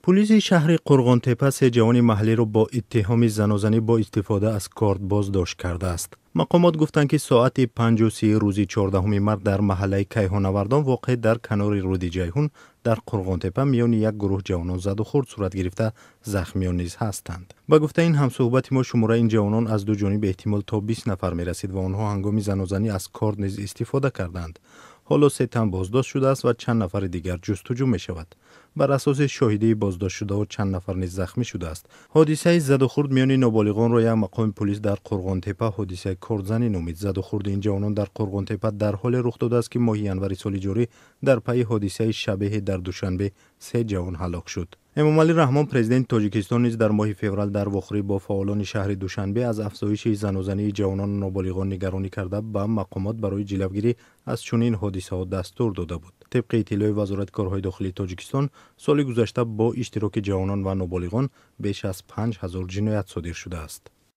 Пулиси шаҳри Қурғонтеппа се ҷавони маҳаллиро бо иттиҳоми занозанӣ бо истифода аз корд боздошт кардааст. Мақомот гуфтанд, ки соати 5:30 рӯзи 14 март дар маҳаллаи Кайҳонавардон, воқеъ дар канори рӯди Ҷайҳун дар Қурғонтеппа, миёни як гурӯҳ ҷавонон задухӯрд сурат гирифта, захмиён низ ҳастанд. Ба гуфтаи ин ҳамсӯҳбати мо, шумораи ин ҷавонон аз ду ҷониб эҳтимол то 20 нафар мерасид ва онҳо ҳангоми занозанӣ аз корд низ истифода карданд. Ҳоло се тан боздошт шудааст ва чанд нафари дигар ҷустуҷӯ мешавад. Бар асоси шоҳидии боздоштшудаҳо, чанд нафар низ захмӣ шудааст. Ҳодисаи задухӯрд миёни ноболиғонро як мақоми пулис дар Қурғонтеппа ҳодисаи кордзанӣ номид. Задухӯрди ин ҷавонон дар Қурғонтеппа дар ҳоле рух додааст, ки моҳи январи соли ҷорӣ дар пайи ҳодисаи шабеҳе дар Душанбе се ҷавон ҳалок шуд. Эмомалӣ Раҳмон, президенти Тоҷикистон, низ дар моҳи феврал дар вохӯрӣ бо фаъолони шаҳри Душанбе аз афзоиши занозании ҷавонону ноболиғон нигаронӣ карда, ба мақомот барои ҷилавгирӣ аз чунин ҳодисаҳо дастур дода буд. Тибқи иттилои Вазорати корҳои дохилии Тоҷикистон, соли гузашта бо иштироки ҷавонон ва ноболиғон беш аз 5000 ҷиноят содир шудааст.